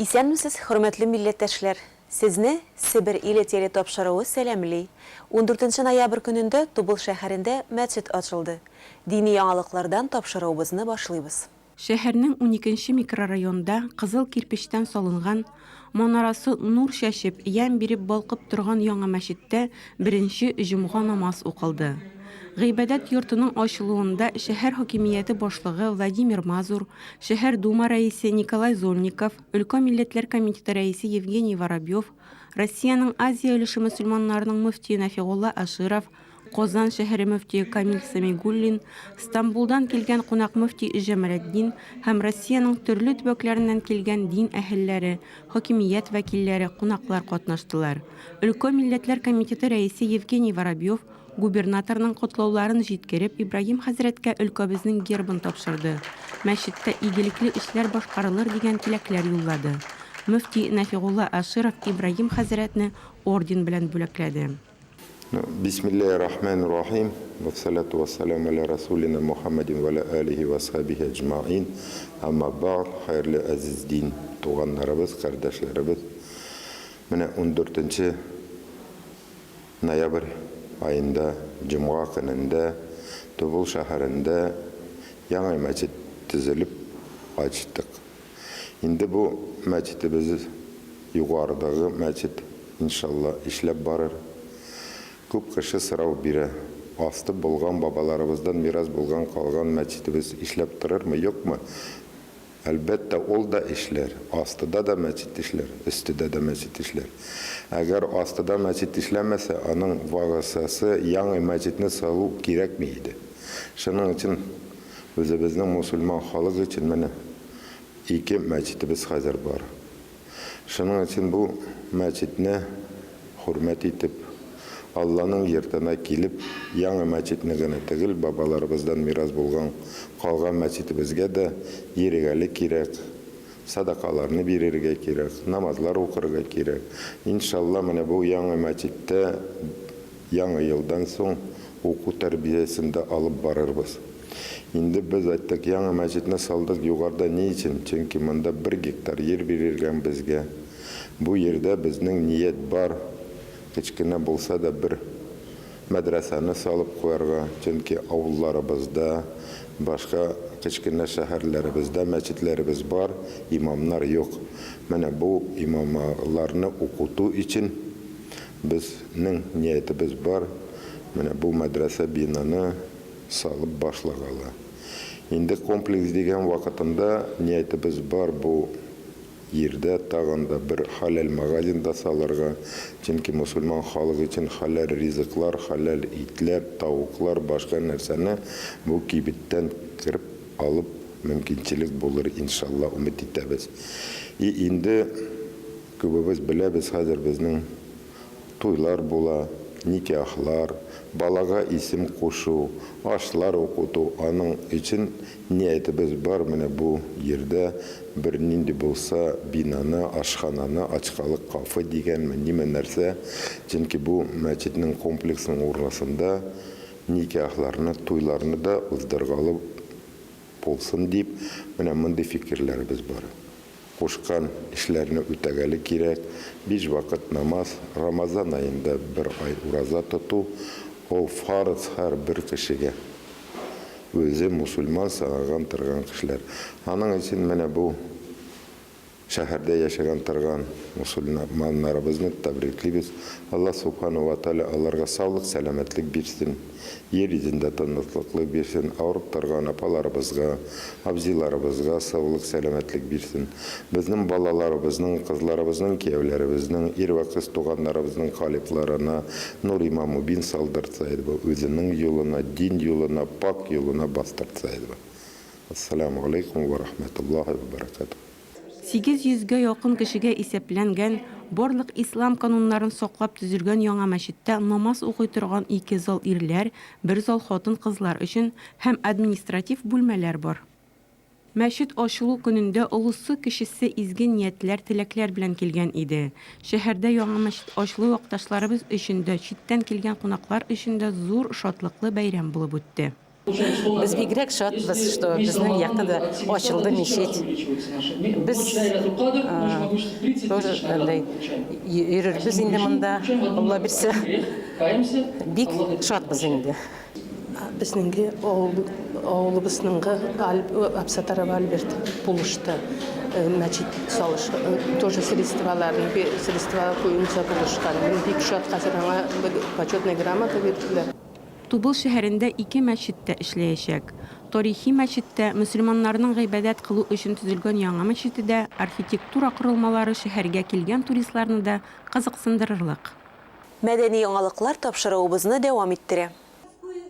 Исәнмесез, хөрмәтле милләттәшләр! Сезне Себер иле телетапшыруы сәламли. Ундүртенче ноябрь көнендә Тубыл шәһәрендә мәчет ачылды. Дини яңалыклардан тапшыруыбызны башлыйбыз. Шәһәрнең уникенче микрорайонында кызыл кирпечтән салынган, манарасы нур чәчеп, ямь биреп балкып торган яңа мәчеттә беренче җомга намаз укылды. Гыйбадәт йортының ачылуында шәһәр хакимияте башлыгы Владимир Мазур, шәһәр Дума рәисе Николай Зольников, өлкә милләтләр комитеты рәисе Евгений Воробьев, Россиянең Азия өлеше мөселманнарының мөфтие Нәфигулла Аширов, Казан шәһәре мөфтие Камил Сәмигуллин, Стамбулдан килгән кунак мөфти Җамалетдин һәм Россиянең төрле төбәкләреннән килгән дин әһелләре, хакимият вәкилләре, кунаклар катнаштылар. Өлкә милләтләр комитеты рәисе Евгений Воробьев губернаторның котлауларын җиткереп, Ибраһим хәзрәткә өлкәбезнең гербын тапшырды, мәчеттә игелекле эшләр башкарылыр дигән теләкләр юллады. Мөфти Нәфигулла Аширов Ибраһим хәзрәтне орден белән бүләкләде. Бисмиллаһи рахмани рахим, вассалату вассаламу аля расулина Мухаммадин ва аля алихи ва асхабихи әҗмаин, әмма бәгъд, хәерле әзиз дин туганнарыбыз, кардәшләребез. Менә ундүртенче ноябрь аенда, җомга көнендә Тубыл шәһәрендә яңа мәчет төзелеп ачтык. Инде бу мәчетебез югарыдагы мәчет, иншалла, эшләп барыр. Күп кеше сорау бирә, асты булган, бабаларыбыздан мирас булган калган мәчетебез эшләп торырмы, юкмы? Әлбәттә, ул да эшләр. Астыда да мәчет эшләр, өстедә дә мәчет эшләр. Әгәр астыда мәчет эшләмәсә, аның вагысасы яңа мәчетне салу кирәкми иде. Шуның өчен Үзебезнең мусульман халык өчен менә ике мәчетебез хәзер бар. Шуның өчен бу мәчетне хөрмәт итеп, Алланың йортына килеп, яңа мәчетне генә түгел, бабаларыбыздан мирас булган калган мәчетебезгә дә йөрегәле кирәк, садакаларны бирергә кирәк, намазлар укырга кирәк. Иншалла, менә бу яңа мәчеттә Яңа елдан соң уку тәрбиясен дә алып барырбыз. Инде без әйттек, яңа мәчетне салдык югарда ни өчен? Чөнки монда бер гектар йир бирелгән безгә. Бу йирдә безнең ният бар, кечкенә булса да бер мәдрәсәне салып куярга, чөнки авылларыбызда, башка кечкенә шәһәрләребездә мәчетләребез бар, имамнар юк. Менә бу имамаларны укыту өчен Безнең ниятебез бар, менә бу мәдрәсә бинаны салып башлагалы. Инде комплекс дигән вакытында ниятебез бар бу йирдә тагын да бер хәләл магазин да салырга, чөнки мосульман халык өчен хәләл ризыклар, хәләл итләр, тавыклар, башка нәрсәне бу кибеттән кереп алып мөмкинчелек булыр, иншалла, өмет итәбез. И инде. Күбебез беләбез, хәзер безнең туйлар була, никяхлар, балага исем кушу, ашлар укыту, аның өчен ниятебез бар, менә бу йирдә бер нинди булса бинаны, ашхананы ачкалык кафе дигәнме, ниме нәрсә, чөнки бу мәчетнең комплексының урнасында никяхларны, туйларны да уздыргалы булсын дип, менә мондый фикерләребез бар. Кушкан эшләрне үтәгәле кирәк. Биш вакыт намаз, Рамазан аенда бер ай ураза тоту, ул фарыз һәр бер кешегә. Үзе мусульман санаган торган кешеләр. Аның өчен менә бу шәһәрдә яшәгән торган мусульманнарыбызны тәбриклибез. Алла Субхана ва Тааля аларга саулык, сәламәтлек бирсен. Йир йөзендә тынычлыклык бирсен, авырып торган апаларыбызга, абзыйларыбызга саулык, сәламәтлек бирсен. Безнең балаларыбызның, кызларыбызның, кияүләребезнең, ир вә кыз туганнарыбызның калибларына нур-има мубин салдыртса иде бу, үзенең юлына, дин юлына, пакь юлына бастыртса иде бу. Әссәләмү галәйкүм вә рахмәтуллаһи вә бәрәкәтүһ. 800 гә якын кешегә исәпләнгән, барлык ислам кануннарын саклап төзелгән яңа мәчеттә намаз укый торган ике зал ирләр, бер зал хатын-кызлар өчен һәм административ бүлмәләр бар. Мәчет ачылу көнендә олысы-кечесе изге ниятләр, теләкләр белән килгән иде. Шәһәрдә яңа мәчет ачылу вакташларыбыз өчен дә, читтән килгән кунаклар өчен дә зур шатлыклы бәйрәм булып үтте. Без бигрәк шатбыз, что безнең якта да ачылды мечеть. Без тоже андай йөрербез инде монда, Алла бирсә. Бик шатбыз инде. Безнеңге авылыбызныңгы Абсатаров Альберт булышты мәчет салыш тоже средстволарны средства буенча булышкан. Мин бик шат, хәзер аңа почетный грамота бирделәр. Тубыл шәһәрендә ике мәчет тә эшләячәк. Тарихи мәчет тә, мөселманнарның гыйбадәт кылу өчен төзелгән яңа мәчете дә, архитектура корылмалары шәһәргә килгән туристларны да кызыксындырырлык. Мәдәни яңалыклар тапшыруыбызны дәвам иттерә.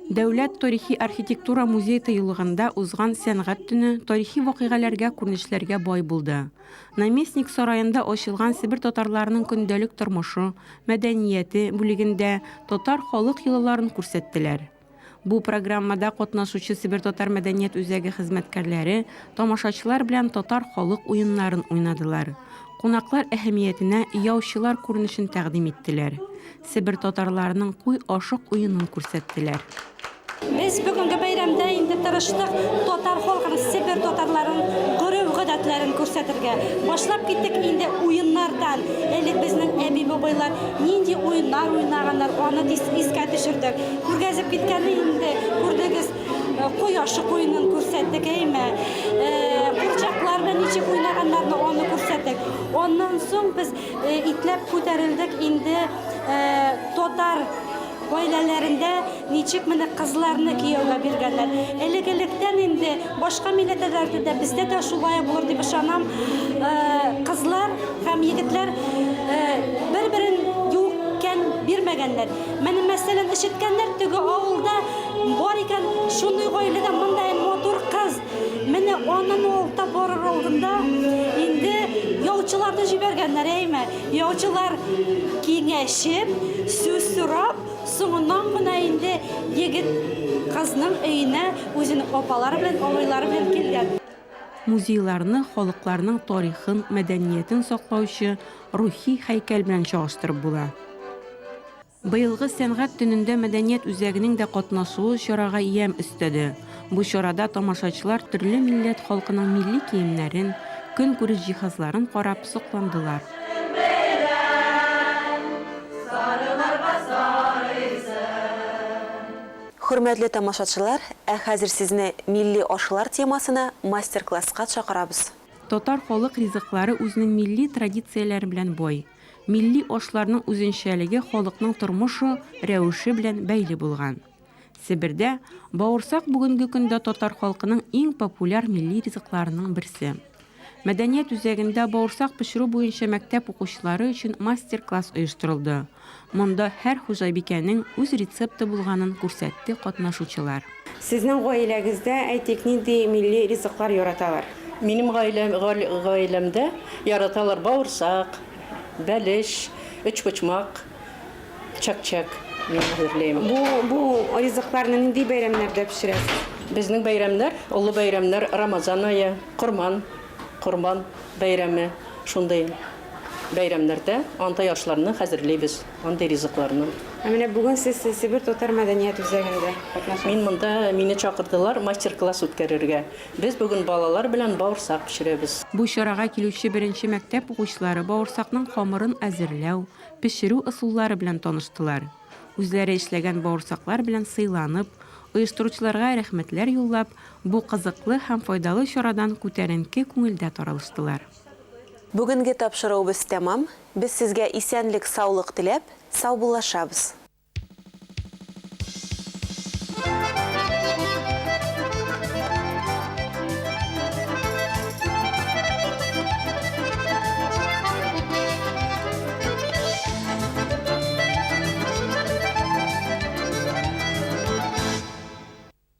Дәүләт тарихи-архитектура музей-тыюлыгында узган Сәнгать төне тарихи вакыйгаләргә, күренешләргә бай булды. Наместник сараенда ачылган Себер татарларының көндәлек тормышы, мәдәнияте бүлегендә татар халык йолаларын күрсәттеләр. Бу программада катнашучы Себер татар мәдәният үзәге хезмәткәрләре тамашачылар белән татар халык уеннарын уйнадылар. Кунаклар әһәмиятенә яучылар күренешен тәкъдим иттеләр. Себер татарларының куй ашык уенын күрсәттеләр. Без бүгенге бәйрәмдә инде тырыштык татар халкының, себер татарларының гореф-гадәтләрен күрсәтергә. Башлап киттек инде уеннардан. Элек безнең әби-бабайлар нинди уеннар уйнаганнар, аны тиз искә төшердек. Күргәзеп киткәнне инде күрдегез, куй ашык уенын күрсәттек, әйме. Курчаклар белән ничек уйнаганнарны аны күрсәттек. Аннан соң без Итләп күтәрелдек инде татар гаиләләрендә ничек менә кызларны кияүгә биргәннәр. Элек-электән инде башка милләтләрдә дә бездә дә шулай булыр дип ышанам. Кызлар һәм егетләр бер-берен юккән бирмәгәннәр. Менә мәсәлән, ишеткәннәр теге авылда бар икән шундый гаиләдә мондай матур кыз. Менә анын алта барыр алдында инде яучыларны җибәргәннәр, әйме? Яучылар киңәшеп, сүз сорап, соңыннан гына инде егет кызның өенә үзенең апалары белән, абыйлары белән килгән. Музейларны халыкларның тарихын, мәдәниятен саклаучы рухи һәйкәл белән чагыштырып була. Быелгы Сәнгать төнендә мәдәният үзәгенең дә катнашуы чарага ямь өстәде. Бу чарада тамашачылар төрле милләт халкының милли киемнәрен, көнкүреш җиһазларын карап сокландылар. Хөрмәтле тамашачылар, ә хәзер сезне милли ашлар темасына мастер-класска чакырабыз. Татар халык ризыклары үзенең милли традицияләре белән бай. Милли ашларның үзенчәлеге халыкның тормышы рәвеше белән бәйле булган. Себердә бавырсак бүгенге көндә татар халкының иң популяр милли ризыкларының берсе. Мәдәният үзәгендә бавырсак пешерү буенча мәктәп укучылары өчен мастер-класс оештырылды. Монда һәр хуҗабикәнең үз рецепты булганын күрсәтте катнашучылар. Сезнең гаиләгездә, әйтик, нинди милли ризыклар яраталар? Минем гаиләмдә яраталар бавырсак, бәлеш, өчпочмак, чәк-чәк мин әзерлим. Бу бу ризыкларны нинди бәйрәмнәрдә пешерәсез? Безнең бәйрәмнәр, олы бәйрәмнәр Рамазан ае, Корман, Корбан бәйрәме, шундый бәйрәмнәрдә андай ашларны хәзерлибез, андый ризыкларны. Ә менә бүген сез Себер татар мәдәният үзәгендә катнашасыз. Мин монда, мине чакырдылар мастер-класс үткәрергә. Без бүген балалар белән бавырсак пешерәбез. Бу чарага килүче беренче мәктәп укучылары бавырсакның хамырын әзерләү, пешерү ысуллары белән таныштылар. Үзләре эшләгән бавырсаклар белән сыйланып, оештыручыларга рәхмәтләр юллап, бу кызыклы һәм файдалы чарадан күтәренке күңелдә таралыштылар. Бүгенге тапшыруыбыз тәмам. Без сезгә исәнлек-саулык теләп, саубуллашабыз.